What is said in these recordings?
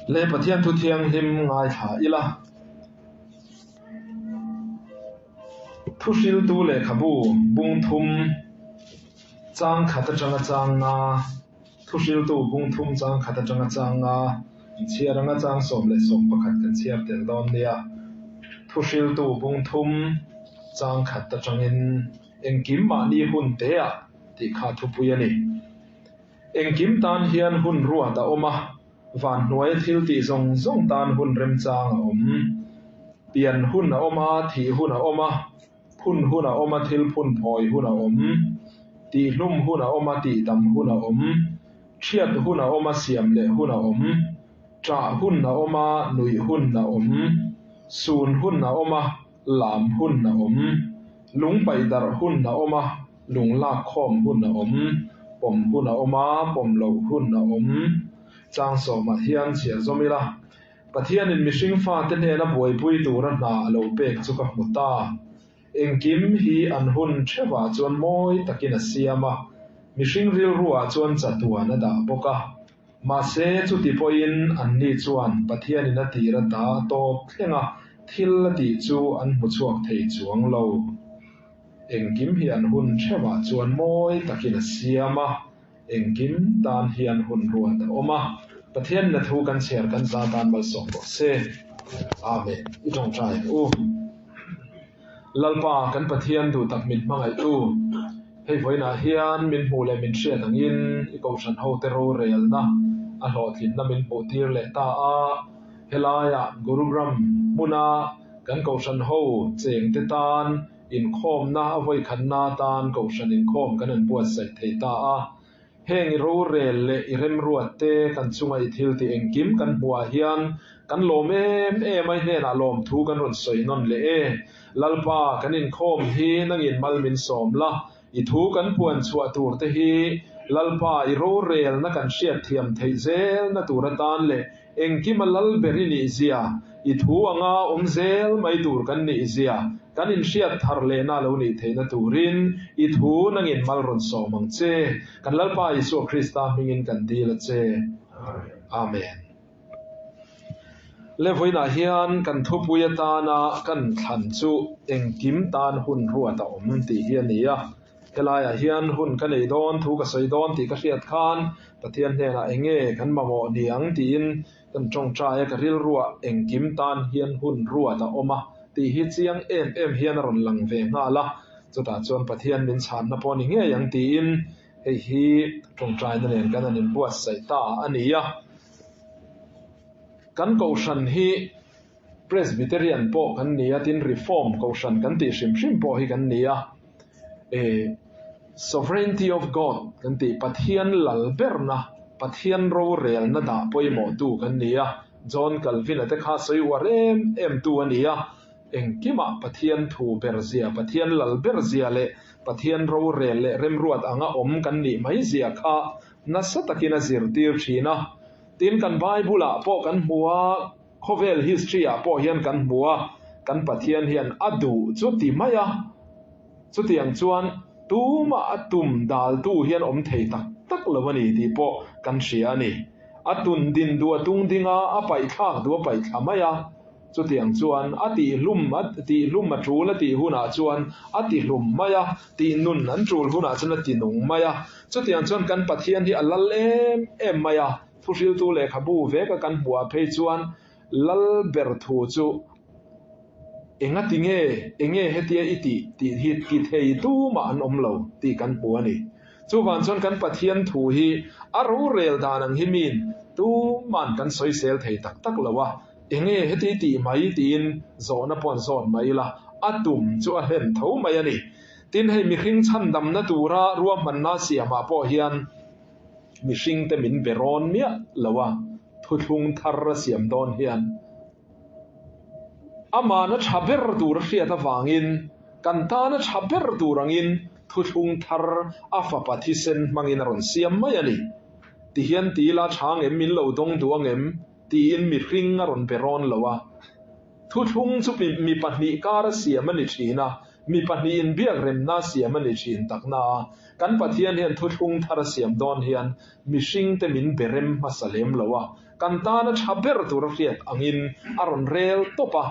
Le Pathian thu thianghlim ngaithla ila. Thuhriltu lehkhabu bung thum chang khat atanga chang nga, Thuhriltu bung thum chang khat atanga chang nga, inchhiar anga chang 11 kan chhiar tel dawn nia. Thuhriltu bung thum chang khat atangin engkim mahni hun teah tih kha thupui a ni. Engkim tan hian hun ruat a awm a, van hnuaia thil tih zawng zawng tan hun remchang a awm. Pian hun a awm a, thih hun a awm a, phun hun a awm a, thil phun phawi hun a awm. Tihhlum hun a awm a, tihdam hun a awm. Thiat hun a awm a, siam leh hun a awm. Ṭah hun a awm a, nuih hun a awm. Sun hun a awm a, lam hun a awm. Lung paih darh hun a awm a, Lung lak khawm hun a awm, pawm hun a awm a, pawm loh hun a awm. Chang sawmah hian chhiar zawm ila, Pathianin mihring fate hnena buaipui tura hna a lo pek chu ka hmu ta. Engkim hi an hun theuhah chuan mawi takin a siam a, mihring rilruah chuan chatuan a dah bawk a. Mahse, chuti pawhin anni chuan Pathianin a tir ata tawp thlenga thil a tih chu an hmu chhuak thei chuang lo. Engkim hi an hun theuhah chuan mawi takin a siam a, engkim tan hian hun ruat a awm a. Pathian na thu kan chhiar kan za tan malsawm rawh se. Amen. I tawngtai ang u. Lalpa kan Pathian duh tak min hmangaihtu, hei vawiinah hian min hmuh leh min hriat angin i kohhran hote rorelna a hlawhtlinna min hmuhtir leh ta a, helaiah Gurugram hmuna Kan kohhran ho chengte tan inkhawmna a vawikhatna atan kohhran inkhawm kan han buatsaih thei ta a. Heng i rorel leh i remruat te kan chunga i thil tih engkim kan hmuhah hian kan lawm em em a, i hnenah lawmthu kan rawn sawi nawn leh e. Lalpa, kan inkhawm hi nangin mal min sawm la, I thu kan puan chhuah tur te hi Lalpa i rorelna kan hriat thiam theih zelna tur atan leh engkima lal ber i nih zia, i thu anga awm zel mai tur kan nih zia kan inhriat thar lehna lo nih theihna turin i thu nangin mal rawn sawm ang che. Kan Lalpa Isua Krista hmingin kan dil a che. Amen. Le vawiinah hian kan thupui atana kan thlan chu engkim tan hun ruat a awm tih hi a ni a. Helaiah hian hun ka nei dawn, thu ka sawi dawn tih ka hriat khan Pathian hnenah eng nge kan mamawh ni ang tiin kan tawngtai a, ka rilruah engkim tan hian hun ruat a awm a tih hi chiang em em hian a rawn lang ve nghal a. Chutah chuan Pathian min chhanna pawh ni ngei ang tiin hei hi tawngtaina nen kan han inbuatsaih ta a ni a. Kan kohhran hi Presbyterian pawh kan ni a, tin Reform kohhran kan tih hrim hrim pawh hi kan ni a. E Sovereignty of God kan tih Pathian lal berna, Pathian rorelna dah pawimawhtu kan ni a. John Calvin-a te kha sawi uar em em tu a ni a. Engkimah Pathian thu ber zia, Pathian lal ber zia leh Pathian rorel leh remruat anga awm kan nih mai zia kha nasa takin a zirtir thin a. Tin, kan Bible-ah pawh kan hmu a, khawvel history-ah pawh hian kan hmu a, kan Pathian hian a duh chu ti mai a. Chutiang chuan tumah a tum daltu hian awm thei tak tak lo a ni tih pawh kan hria a ni. A tun din duh a tung ding a, a paihthlak duh a paihthla mai a. Chutiang chuan a tihhlum a tihhlum a tul a tih hunah chuan a tihlum mai a, tihnun an tul hunah chuan a tinung mai a. Chutiang chuan kan Pathian hi a lal em em mai a, thuhriltu lehkhabu veka kan hmuhah phei chuan lal ber thu chu enga ti nge, enge hetia i tih tih hi ti thei tumah an awm lo tih kan hmu a ni. Chuvang chuan kan Pathian thu hi a rorel dan ang hi min tuman kan sawisel thei tak tak lo a, Enge heti tih mai tiin zawhna pawh an zawt mai ila, a tum chu a hlen tho mai a ni. Tin, hei mihring chhandamna tura ruahmanna siamah pawh hian mihringte min be rawn miah lo a, thuthlung thar a siam dawn hian amahna tha ber tur a hriat avangin kan tana tha ber tur angin thuthlung thar a fapa thisen hmangin a rawn siam mai a ni. Tihian ti ila tha ngem min lo dawng duh angem? Tiin mihring a rawn be rawn lo a. Thuthlung chu mi pahnih kar a siam a ni thin a, mi pahnih inbiak remna siam a ni thin takna a. Kan Pathian hian thuthlung thar a siam dawn hian mihringte min be rem hmasa lem lo a. Kan tana tha ber tur a hriat angin a rawn rel tawp a.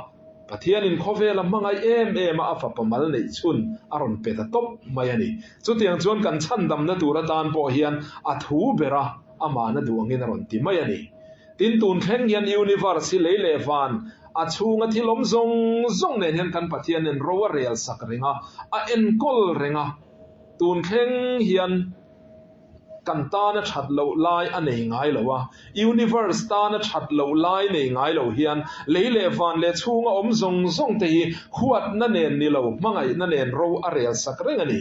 Pathianin khawvela hmangaih em em a a fapa mal neih chhun a rawn pe ta tawp mai a ni. Chutiang chuan kan chhandamna tur atan pawh hian a thu bera amahna duh angin a rawn ti mai a ni. Tin, tun thleng hian universe hi lei leh van a chhunga thil awm zawng zawng nen hian kan Pathianin ro a rel sak reng a, a enkawl reng a. Tun thleng hian kan tana that loh lai a nei ngai lo a, universe tana that loh lai nei ngai lo hian lei leh van leh chhunga awm zawng zawng te hi huatna nen ni lo hmangaihna nen ro a rel sak reng a ni.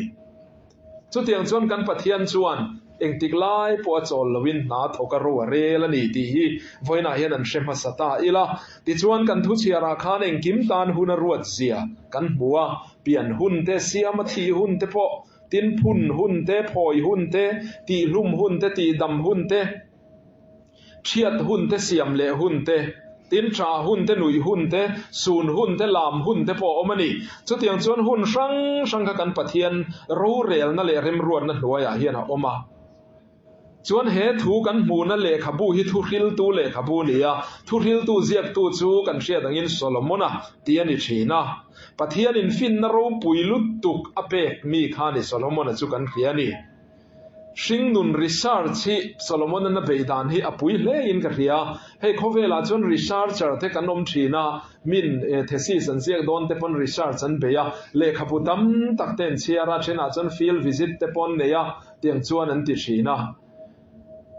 Chutiang chuan kan Pathian chuan engtik lai pawh a chawl loin hna thawk a ro a rel a ni tih hi vawiinah hian an hre hmasa ta ila. Tichuan kan thuchhiarah khan engkim tan hun a ruat zia kan hmu a, pian hun te, siam a thih hun te pawh, tin phun hun te, phawi hun te, tihhlum hun te, tihdam hun te, Thiat hun te siam leh hun te, tin tha hun te nuih hun te, sun hun te lam hun te pawh a awm a ni. Chutiang chuan hun hrang hrang kha kan Pathian rorelna leh remruatna hnuaiah hian a awm a. Chuan he thu kan hmuhna lehkhabu hi thuhriltu lehkhabu a ni a, thuhriltu ziaktu chu kan hriat angin Solomona tih a ni thin a. Pathianin finna ropui lutuk a pek mi kha ni Solomona chu kan hria a ni. Hringnun research hi Solomon-an a beih dan hi a pui hle in ka hria. Hei khawvelah chuan researcher te kan awm thin a, min thesis an ziak dawn te pawn research an bei a, lehkhabu tam tak te an chhiar a, thenah chuan field visit te pawn nei a, tiang chuan an ti thin a.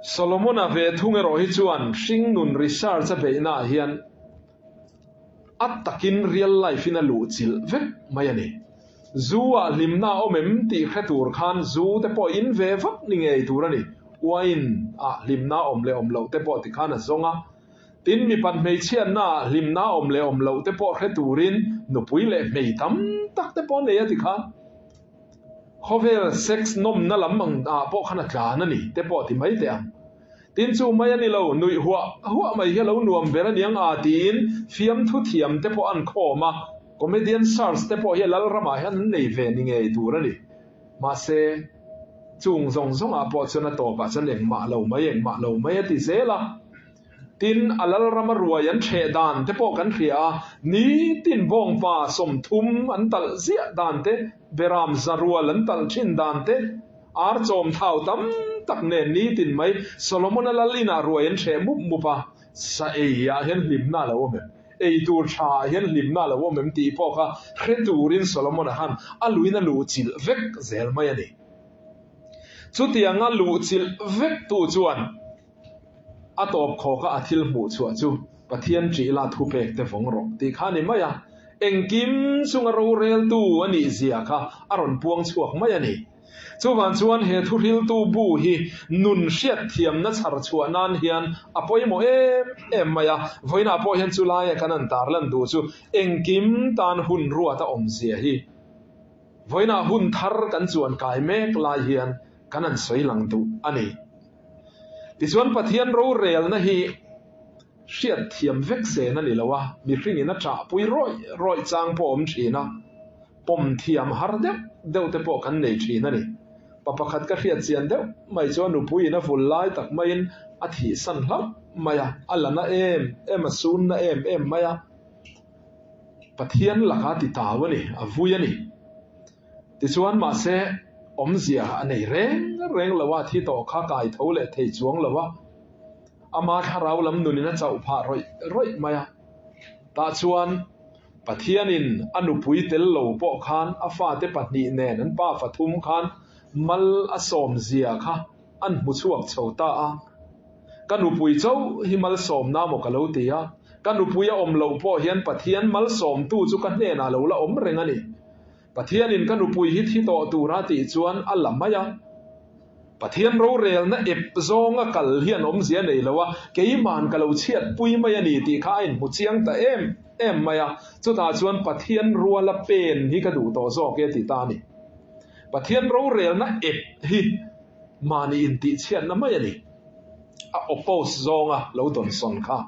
Solomon-a ve thung erawh hi chuan hringnun research a beihnaah hian a takin real life in a luh chilh vek mai a ni. Zu ah hlimna a awm em tih hre tur khan zu te pawh in ve vak ni ngei tur a ni. Wine ah hlimna a awm leh awm loh te pawh tikhan a zawng a. Tin, mipat hmeichhiatna ah hlimna a awm leh awm loh te pawh hre turin nupui leh hmei tam tak te pawh a nei a tikhan khawvel sex nawmna lam ang ah pawh khan a tlan a ni te pawh ti mai teh ang. Tin chu mai a ni lo, nuih huah huah mai hi a lo nuam ber a niang a tiin fiamthu thiam te pawh an khawm a, comedian search te pawh hi Lalramah hian an nei ve ni ngei tur a ni. Mahse, chung zawng zawngah pawh chuan a tawpah chuan engmah lo mai, engmah lo mai a ti zel a. Tin, a Lalrama ruai an ṭheh dan te pawh kan hria a, nitin bawngpa 30 an talh ziah dan te, beram zarual an talh ṭhin dan te, Ar chawm thau tam tak nen nitin mai Solomon-a lal inah ruai an hreh mup mup a, sa ei ah hian hlimna a lo awm em? Ei tur tha ah hian hlimna a lo awm em tih pawh kha hre turin Solomon-a khan a luin a luhchilh vek zel mai a ni. Chutianga luhchilh vek tu chuan A tawp khawka a thil hmuh chhuah chu Pathian ṭih la thupek te vawng rawh tih kha a ni mai a, engkim chunga roreltu a nih zia kha a rawn puang chhuak mai a ni. Chuvang chuan he thuhriltu bu hi nun hriatthiamna chhar chhuah nan hian a pawimawh em em mai a, vawiinah pawh hian chu laia kan han tarlan duh chu engkim tan hun ruat a awm zia hi vawiinah hun thar kan chuan kai mek lai hian kan han sawi lang duh a ni. Tichuan Pathian rorelna hi hriatthiam vek sen a ni lo a, mihringin a ṭahpui rawih rawih chang pawh a awm ṭhin a, pawm thiam har deuh deuh te pawh kan nei ṭhin a ni. Pa pakhat ka hriat chian deuh mai chu a nupuiin a vul lai tak maiin a thihsan hlauh mai a, a la na em em a sun na em em mai a, Pathian laka ti tau a ni, a vui a ni. Tichuan mahse awmzia a nei reng reng lo a, thi tawh kha kai tho leh thei chuang lo a, ama thlarau lam nunin a chauh phah rawih rawih mai a. Tah chuan Pathianin a nupui tel lo pawh khan a fate pahnih nen an pa fathum khan mal a sawmzia kha an hmu chhuak chho ta a. Ka nupui chauh hi malsawmna maw ka lo ti a, ka nupui a awm loh pawh hian Pathian malsawmtu chu ka hnenah lo la awm reng a ni. Pathianin ka nupui hi thi tawh tura tih chuan a la mai a. Pathian rorelna ep zawnga kal hian awmzia nei lo a, keiman ka lo chhiatpui mai a ni tih kha a inhmu chiang ta em em mai a. Chutah chuan Pathian ruala pen hi ka duh tawh zawk e ti ta a ni. Pathian rorelna ep hi mahni intihchhiatna mai a ni. A oppose zawnga lo dawnsawn kha.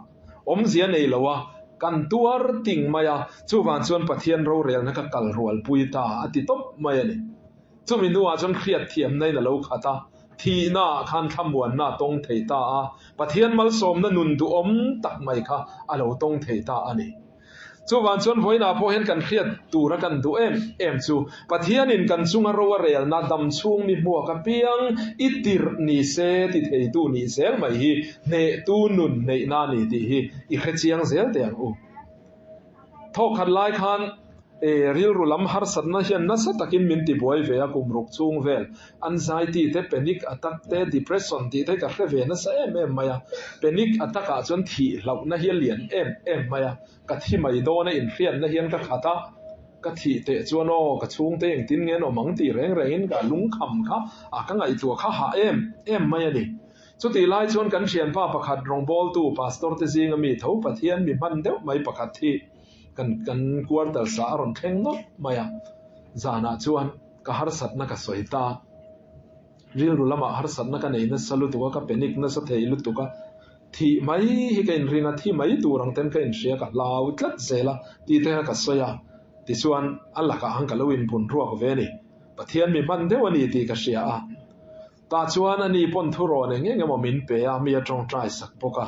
Awmzia nei lo a, kan tuar ting mai a, chuvang chuan Pathian rorelna ka kal rualpui ta a ti tawp mai a ni. Chumi hnuah chuan hriatthiamna in a lo khat a, Thihnaah khan thlamuanna a tawng thei ta a, Pathian malsawmna nun duhawm tak mai kha a lo tawng thei ta a ni. Chuvang chuan vawiinah pawh hian kan hriat tura kan duh em em chu Pathianin kan chunga ro a relna dam chhung mi hmuak apiang i tirh ni se ti theitu nih zel mai hi hnehtu nun neihna a ni tih hi i hrechiang zel teh ang u. Thawkhat lai khan e rilru lam harsatna hian nasa takin min tibuai ve a, kum ruk chhung vel anxiety te, panic attack te, depression tih te ka hre ve nasa em em mai a. Panic attack ah chuan thih hlauhna hi a lian em em mai a, ka thi mai dawn a inhriatna hian ka khat a, ka thih teh chuan aw ka chhungte engtin nge an awm ang tih reng rengin ka lungkham kha a ka ngaihtuah kha hah em em mai a ni. Chutih lai chuan kan thianpa pakhat rawngbawltu Pastor te zinga mi tho Pathian mi hman deuh mai pakhat hi kan kan quarters ah a rawn thleng nawlh mai a, zanah chuan ka harsatna ka sawi ta. Rilru lamah harsatna ka nei nasa lutuk a, ka panic nasa thei lutuk a, thih mai hi ka inring a, thi mai tur ang ten ka inhria ka hlau tlat zel a tih te kha ka sawi a, tichuan a lakah han ka lo inbun ruak ve a ni. Pathian mi hman deuh a ni tih ka hria a. Tah chuan ani pawn thurawn eng eng emaw min pe a, mi a tawngtai sak bawk a.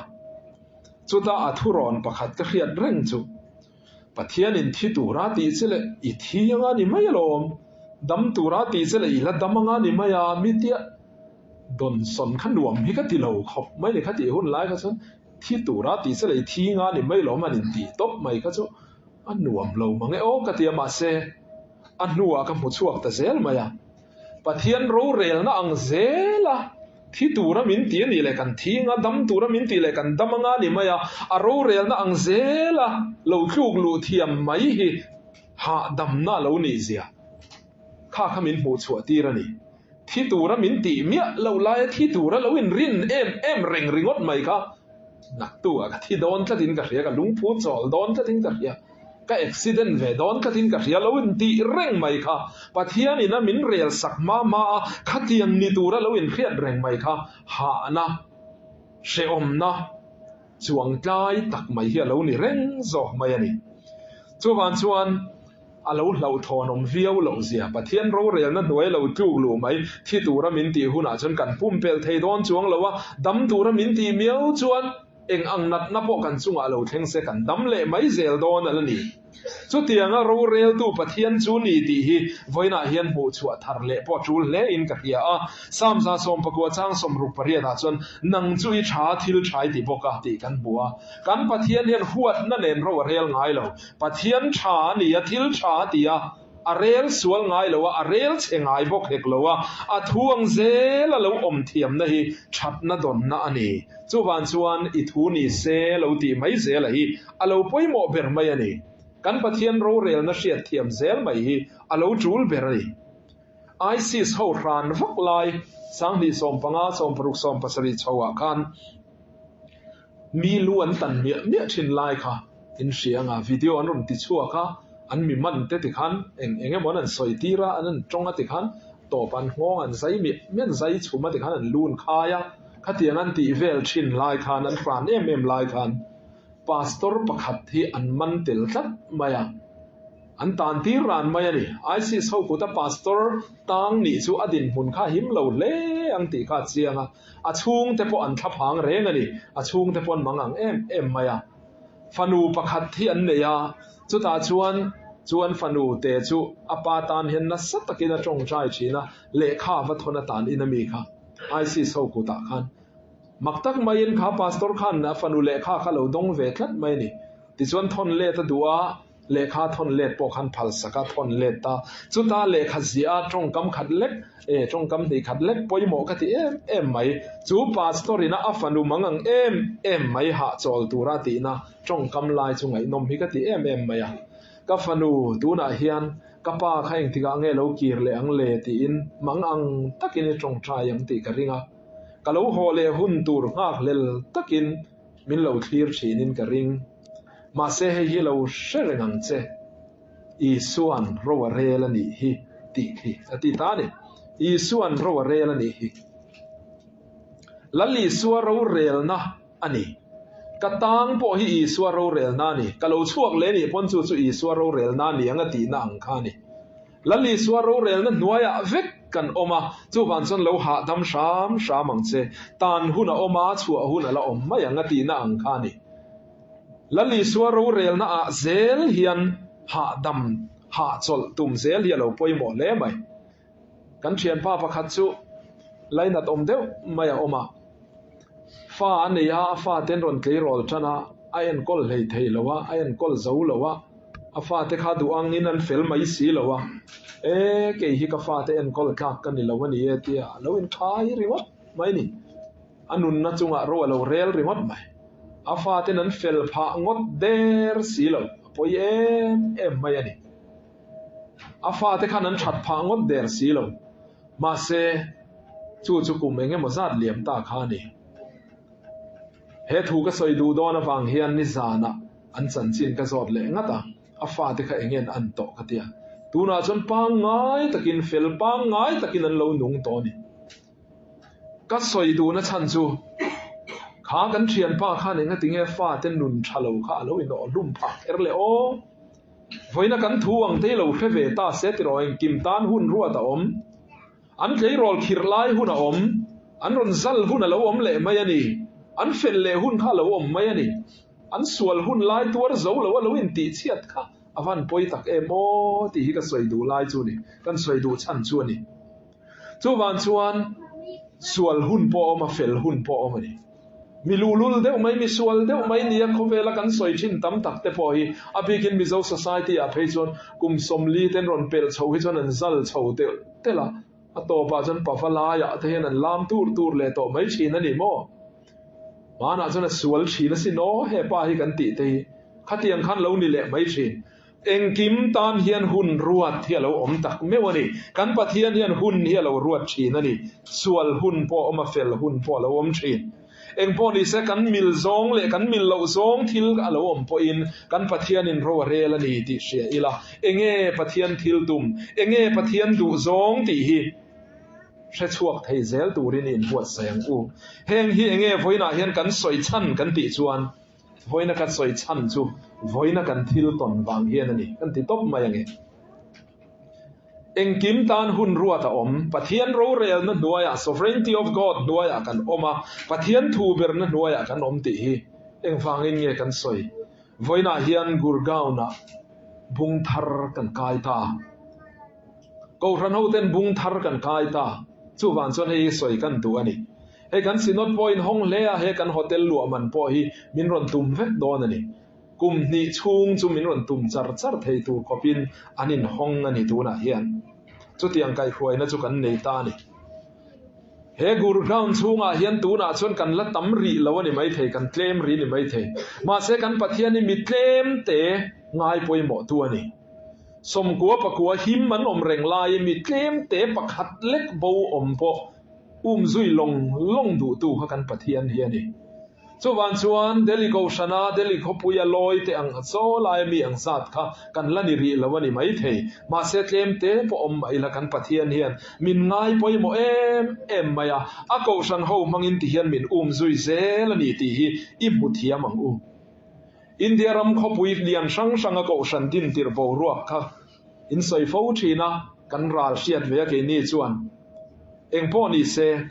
Chutah a thurawn pakhat ka hriat reng chu, Pathianin thi tura tih che leh i thi anga ni mai alawm, dam tura tih che leh i la dam anga ni mai a, mi tia dawnsawn kha nuam hi ka ti lo khawp mai ni kha tih hun lai kha chuan thi tura tih che leh i thi anga ni mai alawm han intih tawp mai kha chu a nuam lo mang e aw ka ti a, mahse a hnuah ka hmu chhuak ta zel mai a. Pathian rorelna ang zela thi tura min ti a nih leh kan thi anga, dam tura min tih leh kan dam anga ni mai a, a rorelna ang zela lo tluk luh thiam mai hi hahdamna a lo nih zia kha kha min hmuh chhuah tir a ni. Thi tura min tih miah loh laia thi tura lo inrin em em reng ringawt mai kha naktuah ka thi dawn tlatin ka hria, ka lungphu chawl dawn tlatin ka hria. Ka accident ve dawn tlatin ka hria lo intih reng mai kha. Pathian ina min rel sak hma hma a, khatiang ni tura lo inhriat reng mai kha hahna, hrehawmna chuang tlai tak mai hi a lo ni reng zawk mai a ni. Chuvang chuan a lo hlauhthawnawm viau loh zia, Pathian rorelna hnuai lo tluk luh mai thi tura min tih hunah chuan kan pumpelh thei dawn chuang lo a, dam tura min tih miau chuan, Eng ang natna pawh kan chungah lo thleng se kan dam leh mai zel dawn a la ni. Chutianga roreltu Pathian chu ni tih hi vawiinah hian hmuh chhuah thar leh pawh tul hle in ka hria a. Psalm 119 chang 68 ah chuan nang chu i tha thil tha i ti bawk a tih kan hmu a. Kan Pathian hian huatna nen ro a rel ngai lo. Pathian tha a ni a, thil tha a ti a, a rel sual ngai lo a, a rel chhe ngai bawk hek lo a, a thu ang zel a lo awm thiamna hi thatna dawnna a ni. Chuvan chuan i thu ni se lo tih mai zela hi a lo pawimawh ber mai a ni. Kan Pathian rorelna hriat thiam zel mai hi a lo tul ber a ni. ISIS ho hran vak lai 2015 16 17 chho ah khan mi lu an tan miah miah thin lai kha in hria anga video an rawn ti chhuak a, an mi man te tikhan eng eng emaw an an sawi tir a, an an tawng a tikhan tawp an nghawng an zai miah miah an zai chhum a tikhan an lu an khai a. Khatiang an tih vel thin lai khan, an hran em em lai khan Pastor pakhat hi an man tel tlat mai a, an tan tir ran mai a ni. ISIS ho kuta Pastor tang nih chu a dinhmun kha him lo hle ang tih kha a chiang a, a chhungte pawh an thlaphang reng a ni, a chhungte pawh an mang ang em em mai a. Fanu pakhat hi an nei a, chutah chuan chu an fanu te chu a pa tan hian nasa takin a tawngtai thin a, lehkha va thawn atan in a mi kha. ISIS ho kutah khan mak tak maiin kha pastor khan a fanu lehkha kha lo dawng ve tlat mai a ni. Tichuan thawn let a duh a, lehkha thawn let pawh khan phal sak a thawn let ta. Chuta lehkha ziah a tawngkam khat lek, e tawngkam hnih khat lek pawimawh ka ti em em mai. Chu pastor ina a fanu mang ang em em mai hahchawl tura tihna tawngkam lai chu ngaihnawm hi ka ti em em mai a. Ka fanu tunah hian Ka pa kha engtikah nge lo kir leh ang le tiin mang ang takin i tawngtai ang tih ka ring a, ka lo haw leh hun tur nghakhlel takin min lo thlir thinin ka ring. Mahse hei hi lo hre reng ang che, Isua'n ro a rel a nih hi tih khi a ti ta a ni. Isua'n ro a rel a nih hi. Lal Isua rorelna a ni. Ka tang pawh hi Isua rorelna a ni. Ka lo chhuak leh nih pawn chu chu Isua rorelna a ni ang a tihna ang kha a ni. Lal Isua rorelna hnuaiah vek. kan awm a, chuvang chuan lo hahdam hram hram ang che. Tan hun a awm a, chhuah hun a la awm mai ang a tihna ang kha a ni. Lal Isua rorelna ah zel hian hahdam, hahchawlh tum zel hi a lo pawimawh hle mai. Kan thianpa pakhat chu lainat awm deuh mai a awm a, fa a nei a, a fate an rawn tleirawl tan a, a enkawl hlei thei lo a, a enkawl zo lo a, a fate kha duh angin an fel mai si lo a, e kei hi ka fate enkawl tlak ka ni lo a ni e tia a lo inthai ringawt mai ni. A nunna chungah ro a lo rel ringawt mai. A faten an fel phah ngawt der si lo, a pawi em em mai a ni. A fate khan an that phah ngawt der si lo. Mahse, chu chu kum eng emaw zat liam ta kha a ni. He thu ka sawi duh dawn avang hian nizanah an chanchin ka zawt leh ngat a, a fate kha eng nge an tawh ka tia. Tunah chuan pangngai takin, fel pangngai takin an lo nung tawh a ni. Ka sawi duhna chhan chu, kha kan thianpa khan engatinge fate nun tha lo kha a lo inawh hlum phah kher le aw? Vawiina kan thu ang te hi lo hre ve ta se tiraw engkim tan hun ruat a awm. An tleirawl khirh lai hun a awm, an rawn zal hun a lo awm leh mai a ni. An fel leh hun kha a lo awm mai a ni. An sual hun lai tuar zo lo a lo intih chhiat kha a van pawi tak em aw tih hi ka sawi duh lai chu a ni, kan sawi duh chhan chu a ni. Chuvang chuan sual hun pawh a awm a, fel hun pawh a awm a ni. Mi luhlul deuh mai, mi sual deuh mai nia khawvela kan sawi thin tam tak te pawh hi a bikin Mizo society ah phei chuan kum 40 ten rawn pelh chho hi chuan an zal chho telh telh a, a tawpah chuan pava laiah te hian an lam tur tur leh tawh mai thin a ni maw? Hmanah chuan a sual thin asin aw hepa hi kan tih te hi khatiang khan lo ni leh mai thin. Engkim tan hian hun ruat hi a lo awm tak meuh a ni. Kan Pathian hian hun hi a lo ruat thin a ni. Sual hun pawh a awm a, fel hun pawh a lo awm thin. Engpawh ni se kan mil zawng leh kan mil loh zawng thil a lo awm pawhin kan Pathianin ro a rel a ni tih hria ila, enge Pathian thil tum, enge Pathian duh zawng tih hi hre chhuak thei zel turin i inbuatsaih ang u. Heng hi enge vawiinah hian kan sawi chhan kan tih chuan, Vawiina ka sawi chhan chu vawiina kan thil tawn vang hian a ni kan ti tawp mai ange. Engkim tan hun ruat a awm. Pathian rorelna hnuaiah, sovereignty of God hnuaiah kan awm a, Pathian thu berna hnuaiah kan awm tih hi engvangin nge kan sawi? Vawiinah hian Gurgaon-ah bung thar kan kai ta. Kohhran hoten bung thar kan kai ta. Chuvang chuan hei hi sawi kan duh a ni. Hei kan Synod pawh in hawng hle a, he kan hotel luah man pawh hi min rawn tum vek dawn a ni. Kum hnih chhung chu min rawn tum char char thei tur khawpin an in hawng a ni tunah hian. Chutiang kaihhruaina chu kan nei ta a ni. He Gurgaon chhungah hian tunah chuan kan la tam rih lo a ni maithei, kan tlem rih a ni maithei. Mahse kan Pathian hi mi tlem te ngai pawimawhtu a ni. 90 pakua him an awm reng laiin mi tlem te pakhat lek bo awm pawh Um zui lawng lawng duhtu kha kan Pathian hi a ni. Chuvang chuan Delhi Kohhrana Delhi khawpuia lawi te ang chaw laia mi ang zat kha kan la ni rih lo a ni maithei. Mahse tlem te pawh awm mah ila kan Pathian hian min ngai pawimawh em em mai a, a Kohhran ho hmangin ti hian min um zui zel a ni tih hi i hmu thiam ang u. India ram khawpui lian hrang hranga Kohhran dintir boruak kha In sawi fo thin a, kan ral hriat ve a keini chuan. Eng pawh ni se,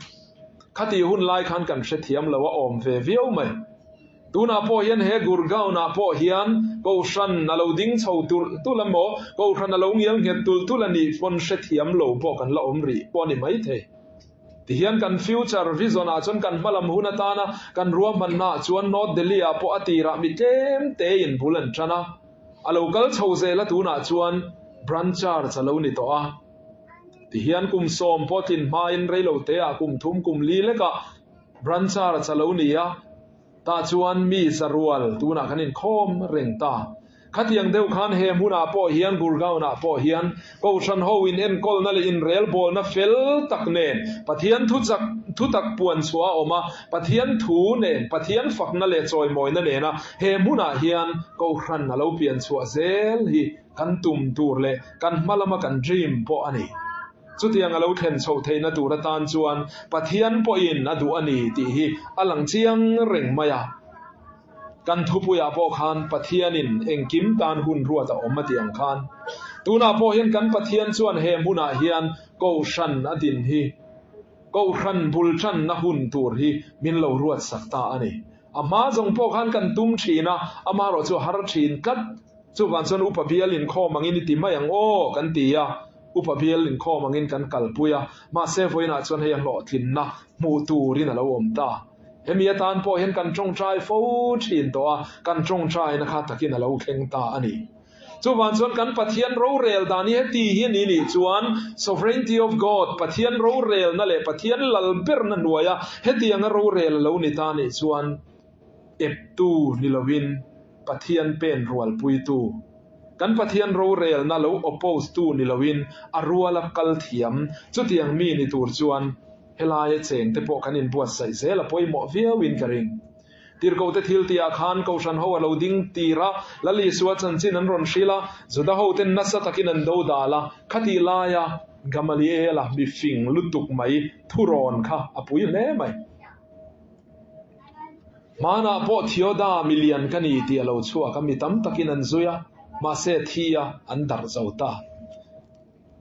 khatih hun lai khan kan hrethiam lo a awm ve viau mai. Tunah pawh hian he Gurgaon-ah pawh hian Kohhran a lo ding chho tulh tulh emaw, Kohhran a lo ngial nghet tulh tulh a nih pawn hrethiam lo pawh kan la awm rih pawh a ni maithei. Tihian kan future vision-ah chuan kan hmalam hun atana kan ruahmannaah chuan North Delhi-ah pawh a tirah mi tlem tein bul an tan a. A lo kal chho zel a tunah chuan Branch Church a lo ni tawh a. Tihian kum 10 pawh tlin hmain reilo teah kum thum kum li lekah Branch Church a lo ni a, tah chuan mi zarual tunah kan inkhawm reng ta. Khatiang deuh khan he hmunah pawh hian Gurgaon-ah pawh hian Kohhran ho in enkawlna leh inrelbawlna fel tak nen Pathian thu chak thu tak puan chhuah a awm a, Pathian thu nen Pathian fakna leh chawimawina nena he hmunah hian Kohhran a lo pian chhuah zel hi kan tum tur leh kan hma lama kan dream pawh a ni. Chutiang a lo thlen chhoh theihna tur atan chuan Pathian pawhin a duh a ni tih hi a lang chiang reng mai a. Kan thupuiah pawh khan Pathianin engkim tan hun ruat a awm a tih ang khan tunah pawh hian kan Pathian chuan he hmunah hian Kohhran a din hi, Kohhran bul tanna hun tur hi min lo ruatsak ta a ni. A hma zawng pawh khan kan tum thin a, amaherawh chu a har thin tlat. Chuvang chuan Upa Bial inkhawm angin i ti mai ang aw kan ti a, Upa Bial inkhawm angin kan kalpui a, mahse vawiinah chuan hei a hlawhtlinna hmuh turin a lo awm ta. Hemi atan pawh hian kan tawngtai fo thin tawh a, kan tawngtaina kha takin a lo thleng ta a ni. Chuvang chuan kan Pathian rorel dan hi heti hi a ni nih chuan Sovereignty of God, Pathian rorelna leh Pathian lal berna hnuaia hetianga rorel a lo ni ta nih chuan eptu ni loin Pathian pen rualpuitu, kan Pathian rorelna lo oppose tu ni loin a ruala kal thiam chutiang mi ni tur chuan helaia chengte pawh kan inbuatsaih zel a pawimawh viauin ka ring. Tirhkohte thil tihah khan Kohhran ho a lo ding tir a, Lal Isua chanchin an rawn hrilh a, Juda hoten nasa takin an do dal a, khatih laia Gamaliela mi fing lutuk mai thurawn kha a pui hle mai. Hmanah pawh Theoda mi lian ka ni tih a lo chhuak a, mi tam takin an zui a, mahse thi a an darh zo ta.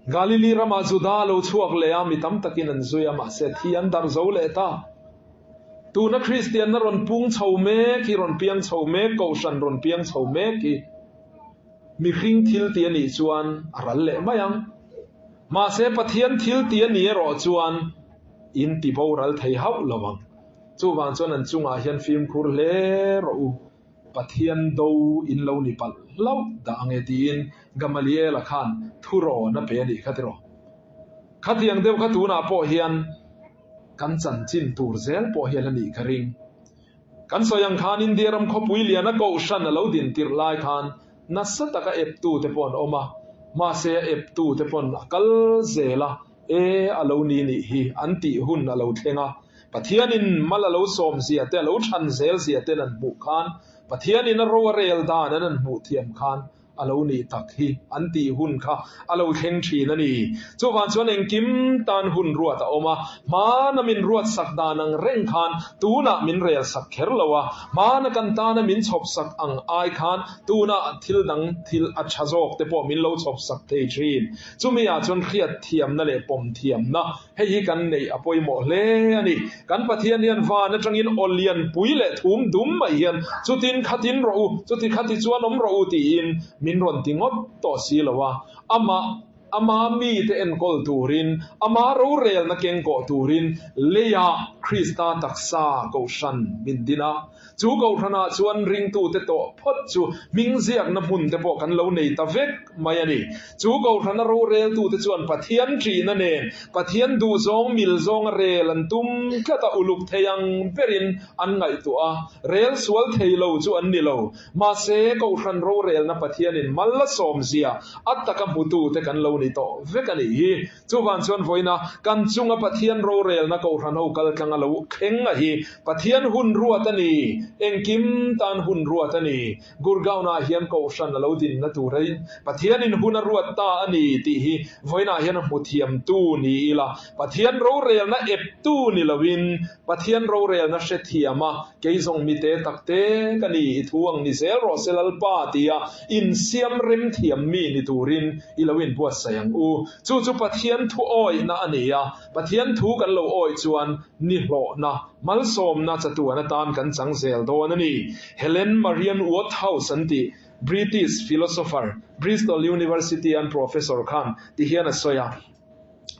Galili ramah Juda a lo chhuak leh a, mi tam takin an zui a, mahse thi an darh zo leh ta. Tuna Kristianna rawn pung chho mek hi, rawn piang chho mek, Kohhran rawn piang chho mek hi mihring thil tih a nih chuan a ral leh mai ang. Mahse Pathian thil tih a nih erawh chuan in ti boral thei hauh lo ang. Chuvang chuan an chungah hian fimkhur hle rawh u. Pathian do in lo ni palh hlauh dah ang e tiin Gamaliela khan thurawn a pe a nih kha tiraw. Khatiang deuh kha tunah pawh hian kan chanchin tur zel pawh hian a nih ka ring. Kan sawi ang khan India ram khawpui liana kohhran a lo din tirh lai khan nasa taka eptute pawh an awm a, mahse a eptute pawn a kal zel a, e a lo ni nih hi an tih hun a lo thleng a. Pathianin mal a lo sawm zia te, a lo chhan zel zia ten an hmuh khan, Pathianin a ro a rel dan an an hmuh thiam khan a lo nih tak hi an tih hun kha a lo thleng thin a ni. Chuvang chuan engkim tan hun ruat a awm a, hmana min ruat sak dan ang reng khan tunah min rel sak kher lo a, hmana kan tana min chhawp sak ang ai khan tunah thil dang thil a tha zawk te pawh min lo chhawp sak thei thin. Chumi ah chuan hriat thiamna leh pawm thiamna Hei hi kan neih a pawimawh hle a ni. Kan Pathian hian van atangin aw lianpui leh thum dum mai hian chutin khatin rawh u, chuti khati chuan awm rawh u tiin min rawn ti ngawt tawh si lo a. Amah, ama mite enkawl turin, ama rorelna kengkawh turin leiah Krista taksa kohhran min din a. Chu Kohhranah chuan ringtute tawh phawt chu hming ziakna hmun te pawh kan lo nei ta vek mai a ni. Chu Kohhrana roreltute chuan Pathian ṭihna nen Pathian duhzawng mil zawnga rel an tum tlat a, uluk thei ang berin an ngaihtuah a, rel sual thei lo chu an ni lo. Mahse, Kohhran rorelna Pathianin mal a sawmzia a taka hmutute kan lo ni tawh vek a nih hi. Chuvang chuan vawiina kan chunga Pathian rorelna Kohhran ho kal tlang a lo thleng a hi Pathian hun ruat a ni, engkim tan hun ruat a ni. Gurgaon-ah hian Kohhran a lo dinna turin Pathianin hun a ruat ta a ni tih hi vawiinah hian a hmu thiamtu ni ila, Pathian rorelna eptu ni loin Pathian rorelna hrethiam a, kei zawng mite takte ka ni, i thu ang ni zel rawh se Lalpa tia insiam rem thiam mi ni turin i lo inbuatsaih ang u. Chu chu Pathian thu awihna a ni a, Pathian thu kan lo awih chuan nihlawhna, malsawmna chatuan atan kan chang zel dawn a ni. Helen Marion Woodhouse an tih British philosopher, Bristol University an professor khan ti hian a sawi a,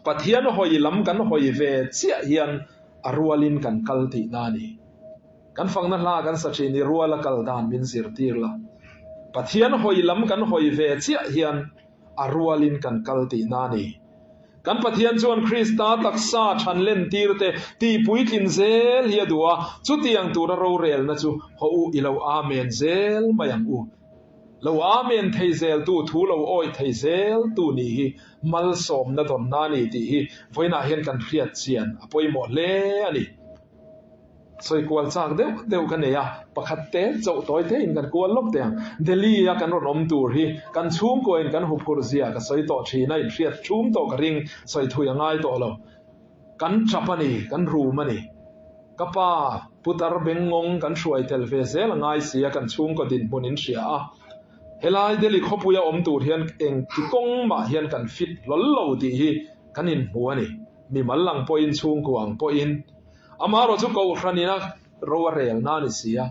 Pathian hawi lam kan hawi ve chiah hian a rualin kan kal tihna a ni. Kan fakna hla kan sa thin i ruala kal dan min zirtir la. Pathian hawi lam kan hawi ve chiah hian a rualin kan kal tihna a ni. Kan Pathian chuan Krista taksa than lentir te tih puitlin zel hi a duh a, chutiang tura rorelna chu haw u i lo Amen zel mai ang u. Lo Amen thei zeltu, thu lo awih thei zeltu nih hi malsawmna dawnna a ni tih hi vawiinah hian kan hriat chian a pawimawh hle a ni. Sawi kual chak deuh deuh ka nei a, pakhat te chauh tawi te in kan kual lawk teh ang. Delhi a kan rawn awm tur hi kan chhungkua in kan huphurh zia ka sawi tawh thin a, inhriat thum tawh ka ring, sawi thui a ngai tawh lo. Kan tap a ni, kan rum a ni. Ka pa putar bengngawng kan hruai tel ve zel a ngai si a, kan chhungkaw dinhmun in hria a. Helai Delhi khawpuia awm tur hian engti kawng mah hian kan fit hlawl lo tih hi. kan inhmu a ni. Mimal ang pawhin, chhungkua ang pawhin. Amaherawhchu Kohhranina ro a relna a ni si a.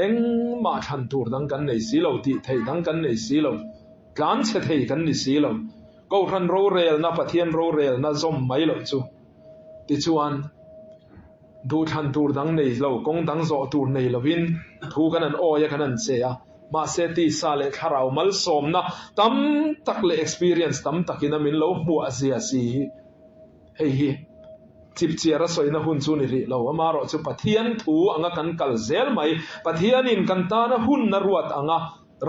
Engmah thlan tur dang kan nei si lo, tih theih dang kan nei si lo, tlan chhe thei kan ni si lo. Kohhran rorelna, Pathian rorelna zawm mai loh chu. Tichuan, duhthlan tur dang nei lo, kawng dang zawh tur nei lovin thu kan han awi a, kan han che a. Mahse, tisa leh thlarau malsawmna tam tak leh experience tam takin a min lo hmuah zia si hi. Hei hi chipchiar a sawina hun chu ni rih lo. Amaherawhchu Pathian thu anga kan kal zel mai. Pathianin kan tana hun a ruat anga,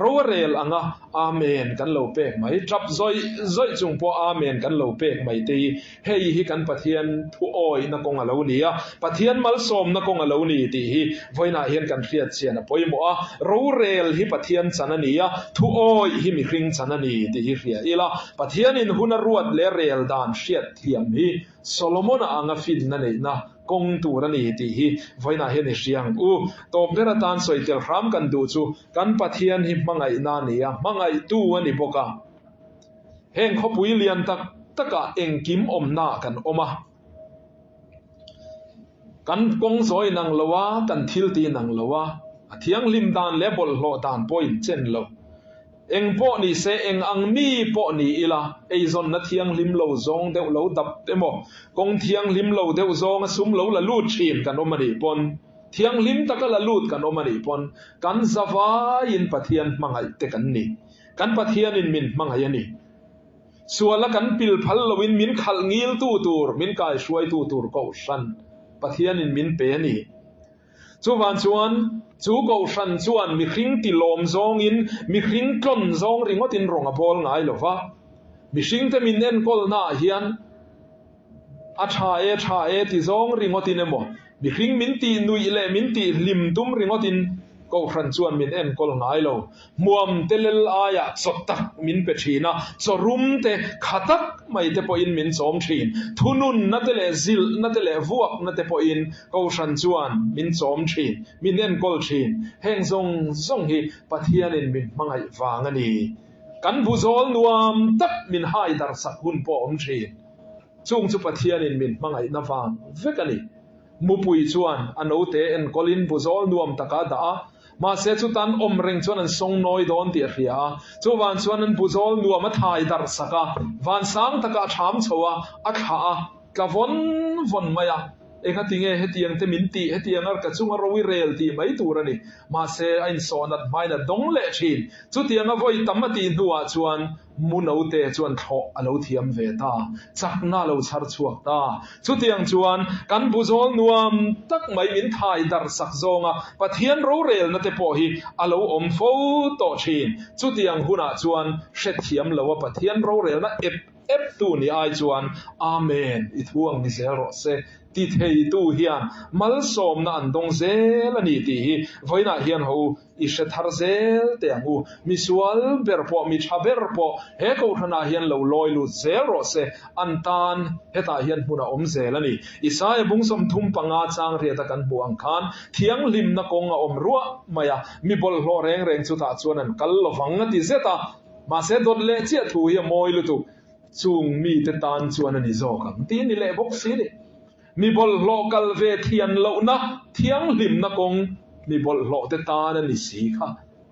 ro a rel anga Amen kan lo pek mai. Tap zawih zawih chung pawh Amen kan lo pek mai te hi hei hi kan Pathian thu awihna kawng a lo ni a, Pathian malsawmna kawng a lo ni tih hi vawiinah hian kan hriat chian a pawimawh a. Rorel hi Pathian chan a ni a, thu awih hi mihring chan a ni tih hi hria ila. Pathianin hun a ruat leh rel dan hriat thiam hi Solomon-a anga finna neihna kawng tur a ni tih hi vawiinah hian i hria ang u. Tawp ber atan sawi tel hram kan duh chu kan Pathian hi hmangaihna a ni a, hmangaihtu a ni bawk a. Heng khawpui lian tak takah engkim awmnaah kan awm a. Kan kawng zawi nang lo a, kan thil ti nang lo a, a thianghlim dan leh bawlhhlawh dan pawh inchen lo. Eng pawh ni se, eng ang mi pawh ni ila, eizawnna thianghlim lo zawng deuh lo dap emaw, kawng thianghlim lo deuh zawnga sum lo la lut thin kan awm a nih pawn, thianghlim taka la lut kan awm a nih pawn, kan zavaiin Pathian hmangaih te kan ni. Kan Pathianin min hmangaih a ni. Suala kan pil phal loin min khalh ngiltu tur, min kaihruaitu tur Kohhran Pathianin min pe a ni. Chuvang chuan, chu Kohhran chuan mihring ti lawm zawngin, mihring tlawn zawng ringawtin rawng a bawl ngai lo va. Mihringte min enkawlnaah hian a tha e, tha e ti zawng ringawtin emaw, mihring min tih nuih leh min tih hlim tum ringawtin Kohhran chuan min enkawl ngai lo. Hmuam te lel aiah chaw tak min pe thin a, chaw rum te kha tak mai te pawhin min chawm thin. Thununna te leh zilhna te leh vuakna te pawhin Kohhran chuan min chawm thin, min enkawl thin. Heng zawng zawng hi Pathianin min hmangaih vang a ni. Kan buzawl nuam tak min hai darhsak hun pawh a awm thin. Chung chu Pathianin min hmangaihna vang vek a ni. Mupui chuan a note enkawlin buzawl nuam taka a dah a, mahse chutan awm reng chuan an sawng nawi dawn tih a hria a. Chuvang chuan an buzawl nuam a thai darh sak a, vansang takah a ṭham chho a, a thlah a, tla vawn vawn mai a. Engati nge hetiang te min tih, hetiang a ka chunga ro i rel tih mai tur a ni. Mahse a insawh nat hmain a dawng leh ṭhin. Chutianga vawi tam a tih hnuah chuan Mu note chuan thlawh a lo thiam ve ta, chakna a lo chhar chhuak ta. Chutiang chuan kan buzawl nuam tak mai min thai darh sak zawnga Pathian rorelna te pawh hi a lo awm fo tawh thin. Chutiang hunah chuan hrethiam loa Pathian rorelna ep ep tu ni ai chuan Amen i thu ang ni zel rawh se ti theitu hian malsawmna an dawng zel a ni tih hi vawiinah hian ho I hre thar zel teh ang u. Misual ber pawh, mi tha ber pawh he Kohhranah hian lo lawi lut zel rawh se. An tan hetah hian hmun a awm zel a ni. Isaia bung 35 chang riata kan hmuh ang khan thianghlimna kawng a awm ruah mai a, mi bawlhhlawh reng reng chutah chuan an kal lovang a ti zet a. Mahse dawt leh chiah thu hi a mawi lutuk. Chung mite tan chuan a ni zawk ang tih a ni leh bawk si ni. Mi bawlhhlawh kal ve thian lohna thianghlimna kawng mi bawlhhlawhte tan a ni si kha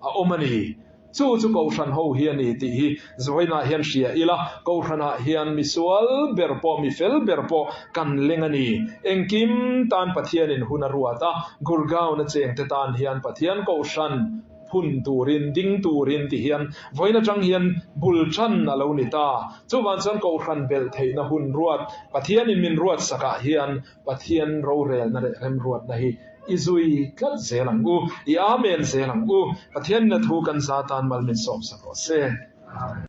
a awm a ni. Chu chu Kohhran ho hi a ni tih hi Zawiinah hian hria ila, Kohhranah hian mi sual ber pawh, mi fel ber pawh kan leng a ni. Engkim tan Pathianin hun a ruat a, Gurgaon a chengte tan hian Pathian Kohhran phun turin, ding turin ti hian vawiin atang hian bul tan a lo ni ta. Chuvang chuan Kohhran belh theihna hun ruat, Pathianin min ruat sakah hian Pathian rorelna leh remruatna hi i zui tlat zel ang u, i Amen zel ang u. Pathianin a thu kan za tan mal min sawmsak rawh se. Amen.